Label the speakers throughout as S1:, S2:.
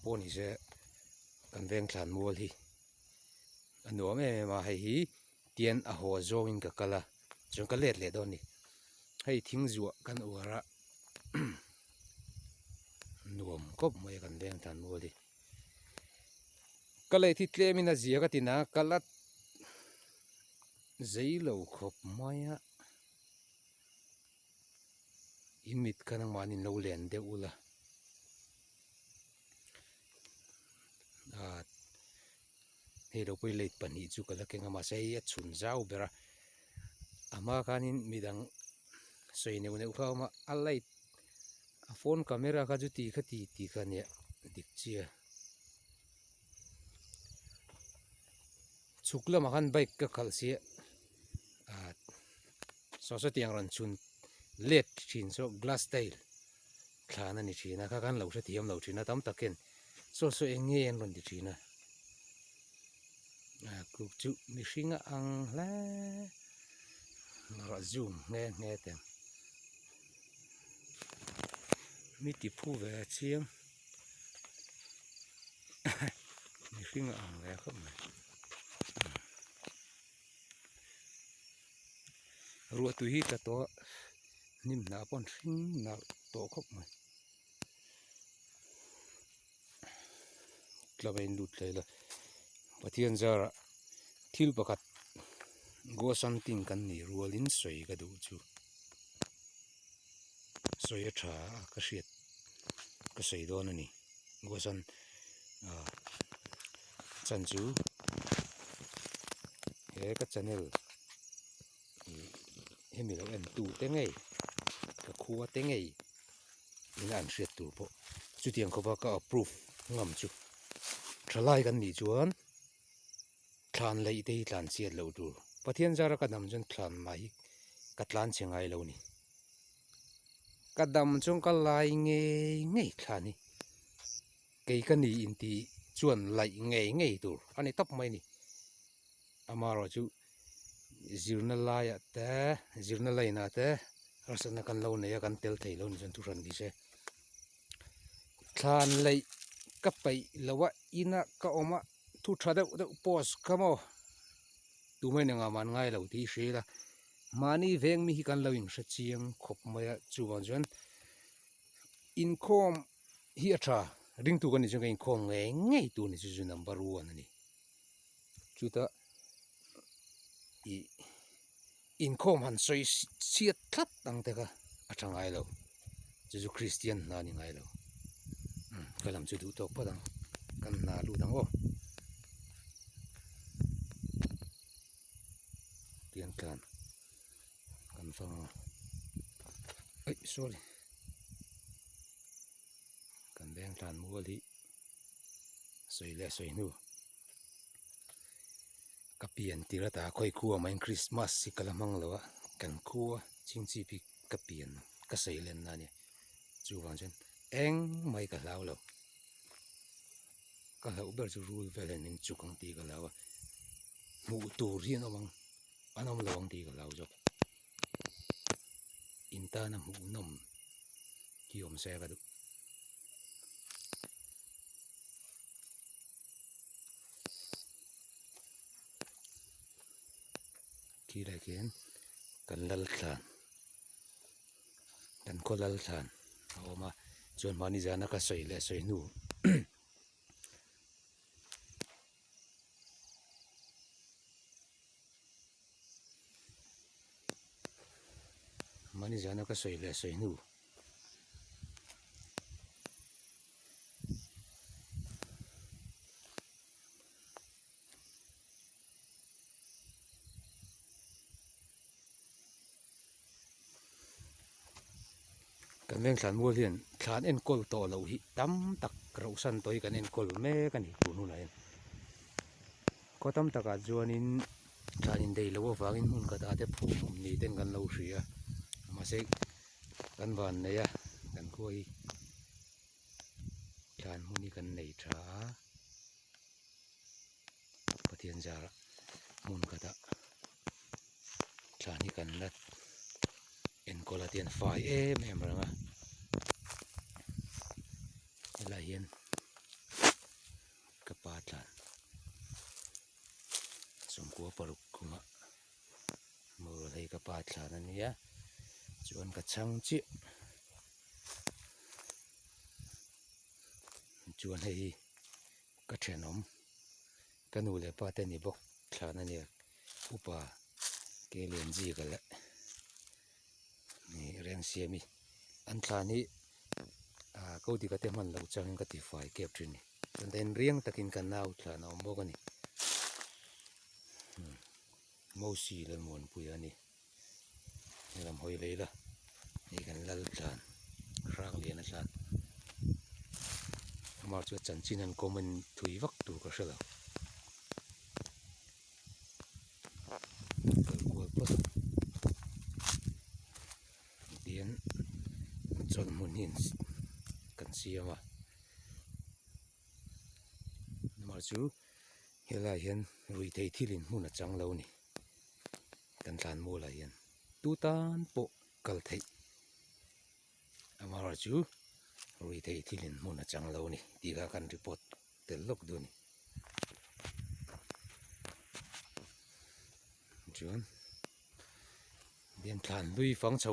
S1: pawh ni se kan veng thlan mual hi a nuam em em a hei hi tian a haw zawngin ka kal a chuan ka let leh dawn a ni hei thing zuah kan uar a nuam khawp mai a kan veng thlan mual hi ka lei thi tlemin a zia ka ti na ka la zei lo khawp mai a. In mit kha nangmah an inlo len deuh ula ah hei lo pawh late pahnih chu ka la keng a mahse hei a chhun zau ber a a hma khanin midang sawi neuh neuh kha a awm a a light a phone camera kha chu ti kha ti ti kha nia dik chiah chhuk lamah khan bike ka khalh sia ah. Saw sawtiang rawn chhun let thin chu glass tile thlan a ni thin a kha khan lo hrethiam lo thin a tam takin saw saw eng nge an rawn ti thin a ah kuk chu mihring a ang hle rawh zoom nghe nghe teh ang mi ti phu ve chiang mihring a ang ve khawp mai. Ruah tui hi tla tawh a hnim hnah pawh an hring nalh tawh khawp mai tlawm a inlut hle ila Pathian zarah thil pakhat goa something kan nih rualin sawi ka duh chu sawi a tha a ka hriat ka sawi dawn a ni goa san ah chan chu he ka channel ih hemi lo en tu te ngei ka khua te ngei ina an hriat tur pawh chutiang khawpa ka approve ngam chu thalai kan nih chuan thlan laih te hi tlan chhiat loh tur Pathian zara ka dam chuan thlan mah hi ka tlan chhe ngai lo ni ka dam chuan ka lai ngei ngei thlan hi. Kei ka ni inti chuan laih ngei ngei tur a ni tawp mai a ni. Amaherawh chu zirna laiah te, zirna lainah te harsatna kan lo nei a, kan tel thei lo ni chuan thuhran ni se. Thlan laih ka peih lo a, ina ka awm a, thu tha deuh deuh post kha maw tumah in engah mah an ngai lo tih i hria ila, mahni veng mi hi kan lo inhre chiang khawp mai a, chuvang chuan inkhawm. Hi a tha, ringtu kan nih chuan ka inkhawm ngei ngei tur ni chu chu number one a ni. Chutah ih inkhawm han sawi chhiat tlat ang te kha a tha ngai lo, chu chu Kristian hna a ni ngai lo. Umm ka lam chu duh tawk phawt ang, kan hna lut ang aw. Tiang tlan kan fang ang a, aih sorry. Kan veng tlan mual hi sawi leh sawi hnu ka pian tir ata khawi khua mah in Christmas hi ka la hmang lo a kan khua chingchip hi ka pian ka sawi len na a nia chuvang chuan engmah hi ka hlau lo ka hlauh ber chu rul vel hian min chuk ang tih ka hlau a hmuh tur hi an awm ang an awm lo ang tih ka hlau zawk. In tana hmuhnawm hi awm se ka duh. Khi lai khian kan lal thlan kan khaw lal thlan a awm a chuan mahni zana ka sawi leh sawi hnu. Mahni zana ka sawi leh sawi hnu. Kan veng thlan mual hian thlan enkawl tawh loh hi tam tak rauhsan tawh hi kan enkawl mek a ni tun hunah hian. Khaw tam takah chuanin thlan indaih loh avangin hmun khatah te phum awm ni ten kan lo hria a mahse kan van nei a kan khua hi thlan hmun hi kan nei tha a Pathian zarah hmun khatah thlan hi kan la enkawl a tian fai em em reng a helaiah hian. pa thlan a nia chuan ka chhang chiah chuan hei hi ka thenawm ka nu leh pa te ni bawk thlan a nia upa ke lian zika leh ih reng siam hi an thlan hi ah ko dika te hman loh changin ka tifai kep thin a ni chuan then riang takin ka nau thlan a awm bawk a ni Mosi Lalmuanpuia a ni helam hawi lei la hei kan lal tlan hrang lian a tlan amah chu chanchin an comment thui vak tur ka hre lo kal kual phawt a tihian chawlhmun hi kan siam a amah chu helaiah hian ruihtheih thil in hmun a chang lo a ni kan tlan mual ah hian tu tan pawh kal theih amaherawhchu chu ruihtheih thil in hmun a chang lo a ni tih kha kan report tel lawk duh a ni chuan thlan hlui fang chho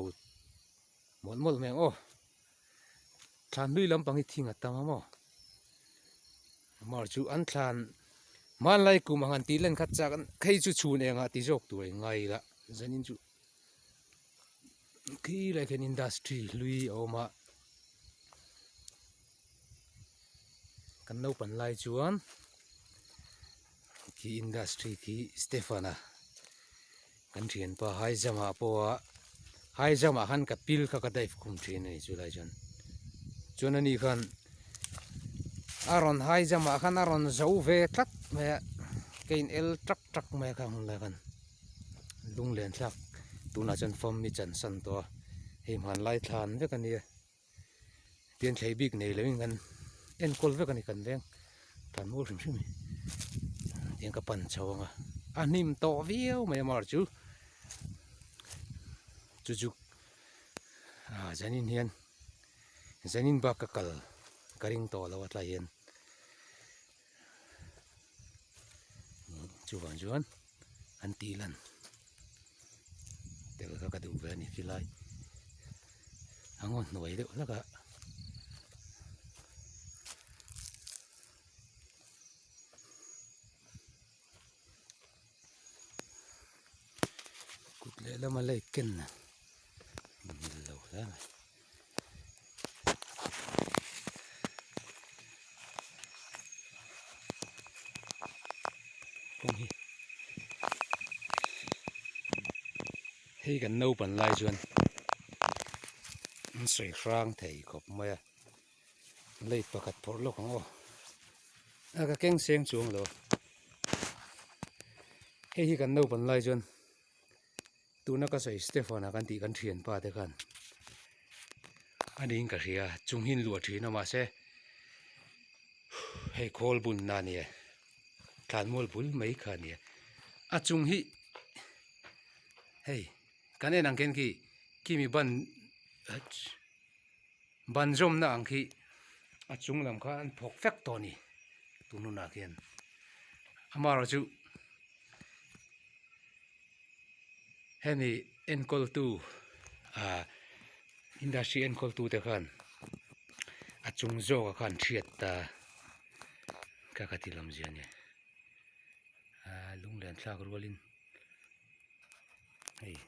S1: mawlh mawlh mai ang aw. Thlan hlui lampang hi thing a tam a maw mar chu an thlan hmanlai kum ang han tih len kha chak an phei chu chhun engah ti zawk tur a ngai ila zanin chu khi lai khian industry hlui a awm a kan naupang lai chuan khi industry khi Stefan-a Kan thianpa high jump ah pawh a high jump ah khan ka pil kha ka dive khum thin a ni chu lai chuan chuan ani khan a rawn high jump ah khan a rawn zo ve tlat mai a ka in el trak trak mai a khang hun lai khan lunglen thlak tunah chuan fam hi chan san tawh a hei hmanlai thlan vek a nia. Tian thlei bik nei loin kan enkawl vek a ni kan veng tan mawl hrim hrim hi tiang ka pan chho ang a a hnim tawh viau mai a mar chu chu chu ah zanin hian zanin bak ka kal ka ring tawh lo a tlai hian chuvang chuan an tih lan tel kha ka duh ve a ni khilai a ngaw hnuai deuh hlek a. Kut lehlam a lei ken a mil lo hle mai. Kawng hi hei kan naupan lai chuan an sawi hrang thei khawp mai a lei pakhat phawrh lawk ang aw a ka keng seng chuang lo hei hi kan naupan lai chuan. Tuna ka sawi Stefan a kan tih kan thianpa te khan a niin ka hria chung hi an luah thin a mahse hei khawl bunna a ni e thlanmual bul mai kha a ni e a chung hi hei kan en ang khian khi khimi ban ban zawmna ang khi a chung lam kha an phawk vek tawh a ni tun hunah khian amaherawhchu. Hemi enkawltu ah industry enkawltu te khan a chung zawkah khan hriat ta ka ka ti lam zia a ni ah lunglen thlak rualin hei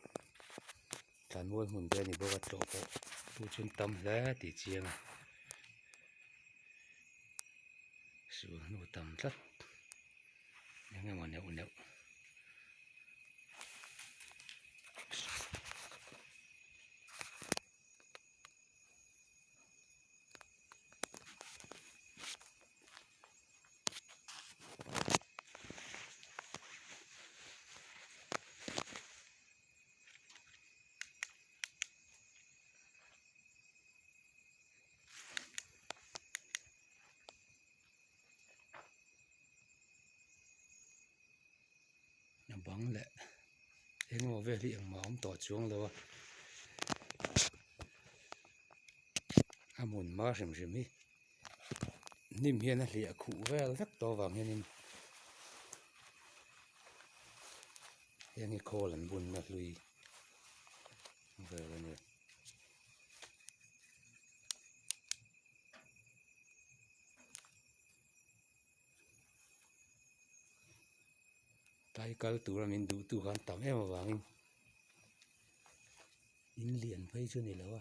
S1: tlanmual hmun te a ni bawk a tlawh pawh tu chu an tam hle tih chiang a sul hnu tam tlat. Eng emaw neuh neuh. A bang leh engemaw vel hi engmah a awm tawh chuang lo a a hmun hma hrim hrim hi hnim hian a hliah khuh vel vek tawh avang hianin heng hi khawl an bunna hlui. Vel a ni. Tlai kal tura min duh tu khan tam em avangin in lian phei chu ni lo a.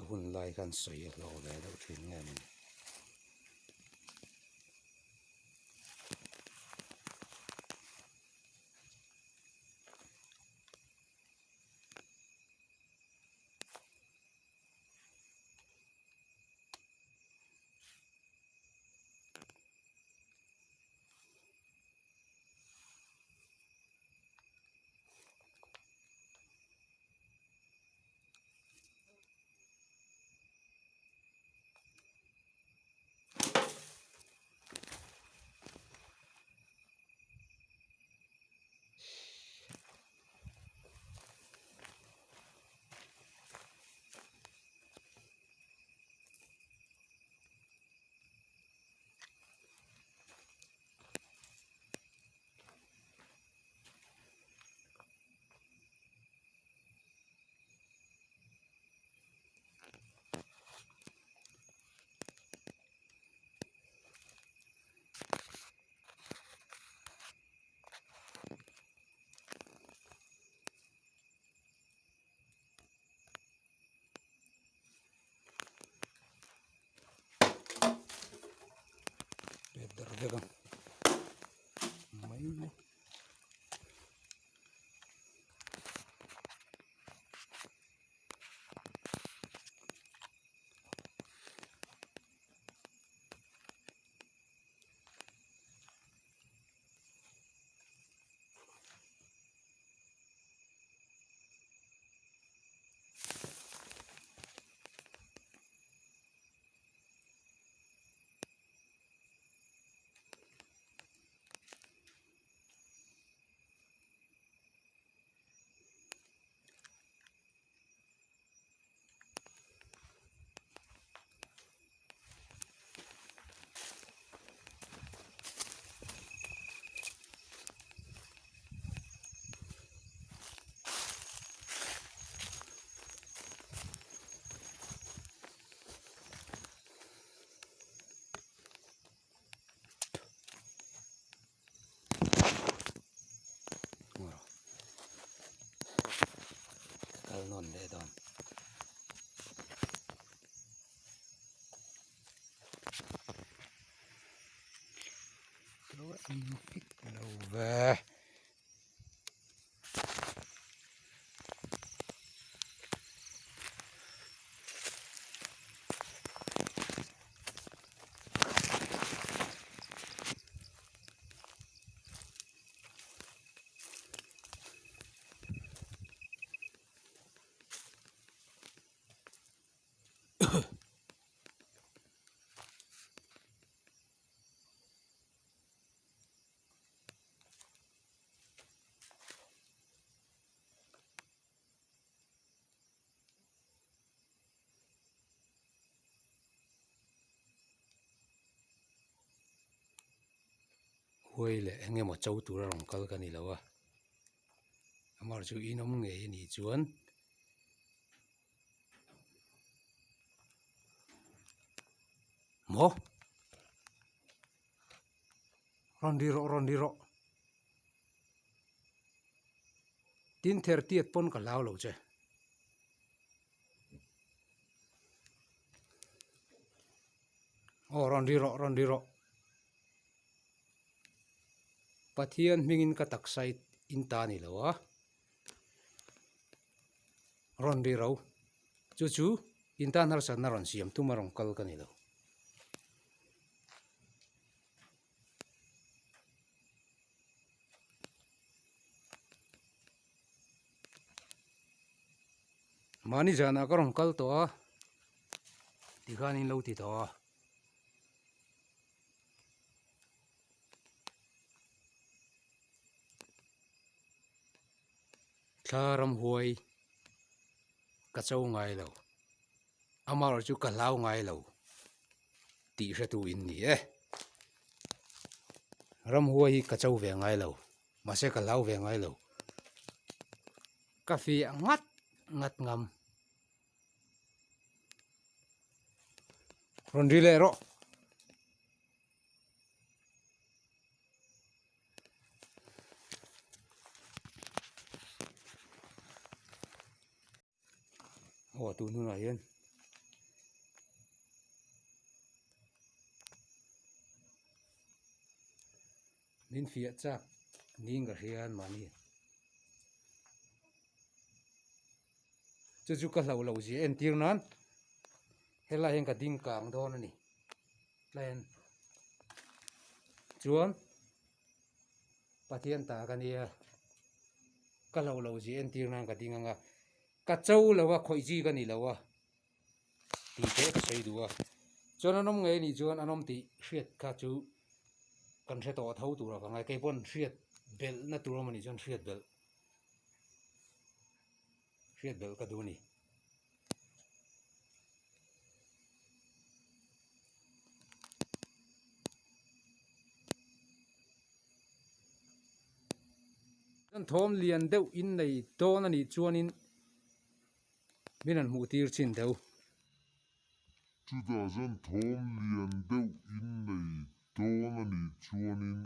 S1: A hun lai khan sawi a hlawh ve deuh thin nge ni. Pet darh vek a mai mai. Ka kal nawn leh dawn. Lo ve. Huai leh eng emaw cho tura rawn kal ka ni lo a amaherawhchu chu in awm ngei a nih chuan maw rawn ri rawh rawn ri rawh tin ther tiat pawn ka hlau lo che. Aw rawn ri rawh rawn ri rawh Pathian hmingin ka taksa in ta ni lo a rawn ri ro chu chu in tan harsatna rawn siam tum a rawn kal ka ni lo. Mahni zanah ka rawn kal tawh a tikhan in lo ti tawh a. Thla ramhuai ka cho ngai lo amaherawhchu ka hlau ngai lo. tih hretu in ni e. Ramhuai hi ka cho ve ngai lo, mahse ka hlau ve ngai lo. Ka fiah ngat ngat ngam. Rawn ri leh rawh. Aw tun hunah hian min fiah chak ning ka hria an mahni chu chu ka hlauh loh zia entir nan helai hian ka ding kang dawn a ni tlem chuan Pathian ta ka nia ka hlauh loh zia entir nan ka ding ang a ka cho lo a khawih chi ka ni lo a tih te ka sawi duh a chuan an awm ngei anih chuan an awm tih hriat kha chu kan hre tawh tho tur a ka ngai kei pawn hriat belh na tur awm anih chuan hriat belh hriat belh ka duh a ni. Chuan thawm lian deuh in nei dawn a nih chuanin min han hmuh tir chin deuh.
S2: Chutah chuan thawm lian deuh in nei dawn a nih chuanin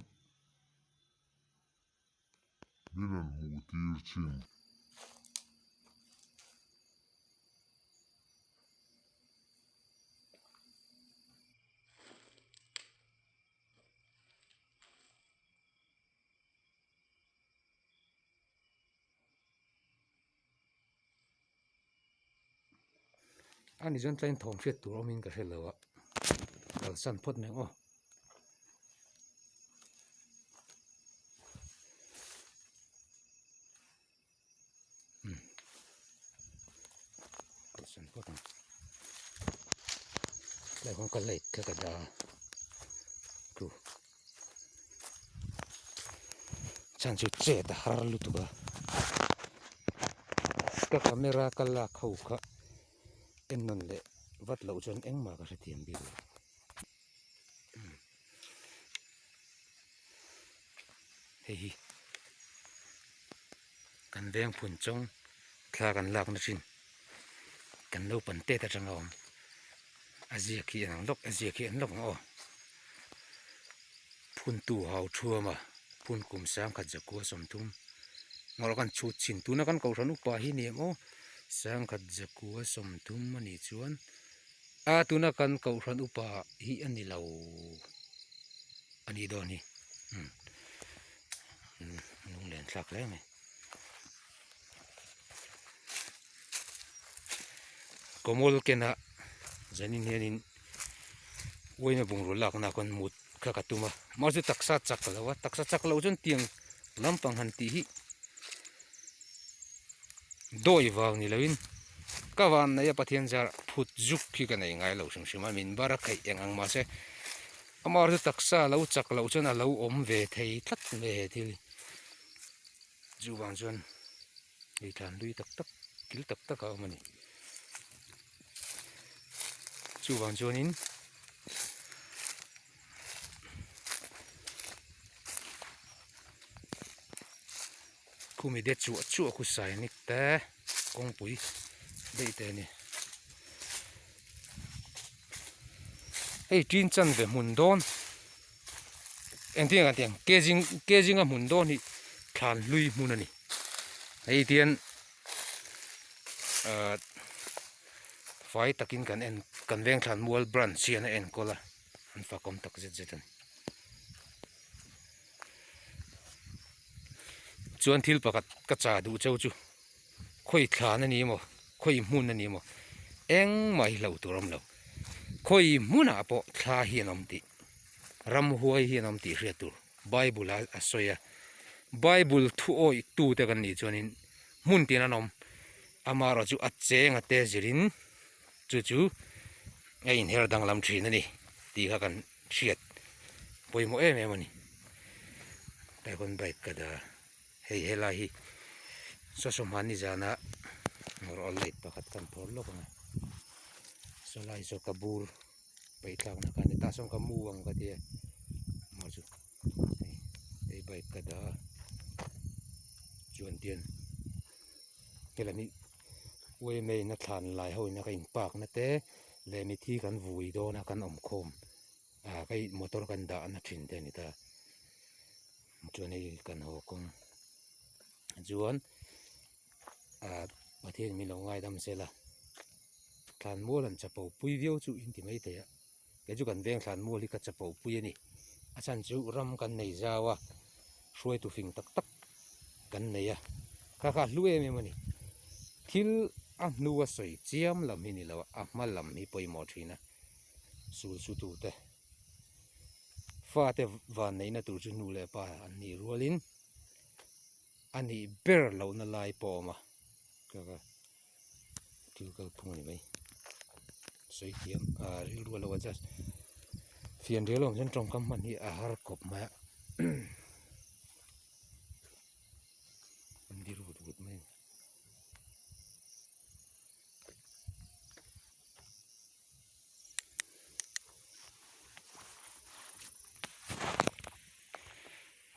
S2: min han hmuh tir chin.
S1: A ni chuan tlai thawm hriat tur awmin ka hre lo a kalsan phawt mai ang aw. Kalsan phawt ang tlai kawng ka light kha ka dah a chu chhan chu chet a har lutuk a ka camera ka lak ho kha en nawn leh vat loh chuan engmah ka hrethiam bik lo. Hei hi kan veng phun chawng thla kan lakna thin kan naupang tet atanga awm a ziak hi an ang lawk a ziak hi an lawk ang aw phuntu hau thuam a phun kum sangkhat zakua sawmthum ngawrh kan chhut chhin tuna kan kohhran upa hi ni ang aw sangkhat zakua sawmthum a nih chuan a tuna kan kohhran upa hi a ni lo a nih dawn hi umm lunglen thlak hle mai kawmawl kena zanin hianin uaina bungraw lakna khawn mut kha ka tum a mahse taksa chak lo a taksa chak loh chuan tiang lampang han tih hi dawi vang ni loin ka van nei a Pathian zar phut zuk hi ka nei ngai lo hrim hrim a min bar a khaih eng ang mahse amaherawhchu taksa lo chak loh chuan a lo awm ve thei tlat mai he thil hi chuvang chuan hei thlan hlui tak tak kil tak tak a awm a ni chuvang chuanin. Khumi te chuah chuah khu sainik te kawngpui daih te a ni. Hei tin chan ve hmun dawn engtin nge tiang kezing kezinga hmun dawn hi thlan hlui hmun a ni. Hei tian ahh fai takin kan en kan veng thlan mual branch hian a enkawl a an fakawm tak zet zet a ni. Chuan thil pakhat ka chah duh cheu chu khawi thlan a ni emaw khawi hmun a ni emaw engmah hi hlauh tur a awm lo khawi hmunah pawh thla hi an awm tih ramhuai hi an awm tih hriat tur bible a a sawi a bible thu awih tu te kan nih chuanin hmun tin an awm amaherawh chu a cheng a te zirin chu chu a inher danglam thin a ni tih kha kan hriat pawimawh em em a ni taihawn bike ka dah a hei helai hi saw saw hmanni zana rawh light pakhat kan phawrh lawk ang a saw lai saw ka bur. Paih thlakna kha a ni tah sawn ka mu ang ka ti a maw chu hei hei bike ka dah a chuan tian helam hi uaimei na thlan lai ho ina ka in park na te leh mithi kan vui dawn a kan awm khawm ah ka motor kan dah na thin te a ni ta chuan hei kan haw kawng chuan ah Pathian min lo ngaidam sela thlan mual an chapo pui viau chu in ti mai thei a kei chu kan veng thlan mual hi ka chapo pui a ni a chhan chu ram kan nei zau a hruaitu fing tak tak kan nei a kha kha a hlu em em a ni thil a hnu a sawi chiam lam hi ni lo a a hma lam hi pawimawh thin a sul su tute fate van neihna tur chu nu leh pa an nih rualin a nih ber lohna lai pawh a awm a ka ka thil kal phung a ni mai sawi thiam ah rilru a lo adjust fian rial awm chuan tawngkam hman hi a har khawp mai a an dir vut vut mai a ni.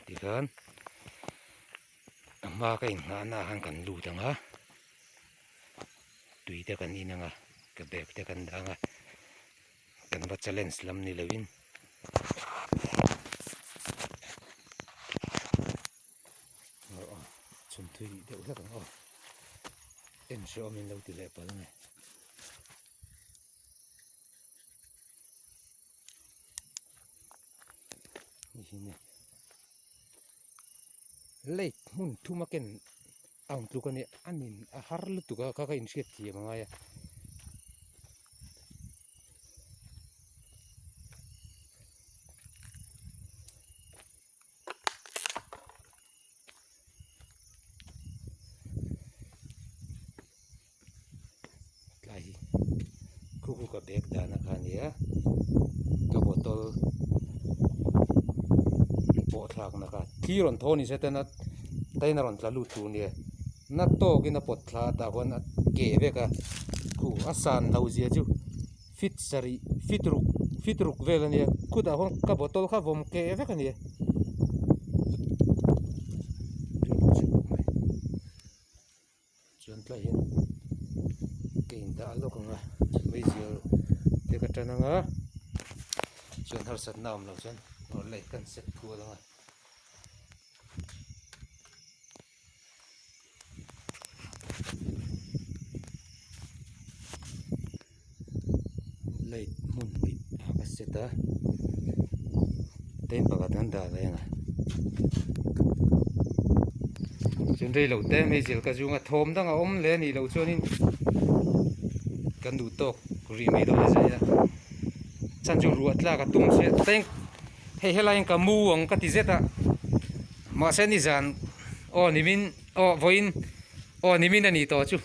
S1: Tikhan a hma ka inghahna ah khan kan lut ang a tui te kan in ang a ka bag te kan dah ang a kan va challenge lam ni lo in chhun thui deuh hlek ang aw en hreawm in lo ti leh palh ang e. Lake hmun thum a ken ang tluk a nia a nin a har lutuk a kha kha inhriat thiam a ngai a. Tlai hi khu khu ka bag dahna kha a nia ka bottle pawh thlakna kha thli rawn thaw ni se ten a tain a rawn tla lut tur a nia na tawkin a pawt thla a tah khuan a keh vek a khu a san lo zia chu fit sarih fit ruk fit ruk vel a nia khutah khuan ka bottle kha vawm keh vek a nia. Chuan tlai hian ka in dah lawk ang a meizial te ka tan ang a chuan harsatna a awm loh chuan rawn la kan set kual ang a. Light hmun hnih a ka set a tent pakhat an dah ve ang a chuan rei lo te meizial ka zung a thawm dang a awm leh a nih loh chuanin kan duh tawk rih mai dawn a zai a chhan chu ruah tlak a tum sia tank hei helaiin ka mu ang ka ti zet a mahse nizan aw nimin aw vawiin aw nimin a nih tawh chu.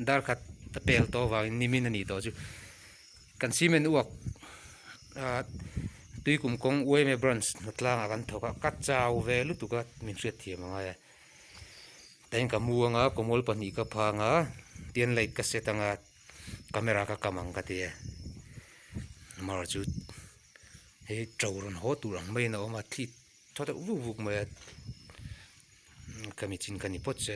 S1: Dar khat a pel tawh avangin nimin a nih tawh chu kan cement uak ah tuikum kawng uaime branch hna tlangah kan thawk a ka chau ve lutuk a min hriat thiam a ngai a tain ka mu anga kawmawl pahnih ka phang a tian light ka set anga camera ka kam ang ka ti a mar chu hei to rawn haw tur ang maiin a awm a thli thaw deuh vuk vuk mai a ka mi chin ka ni phawt se.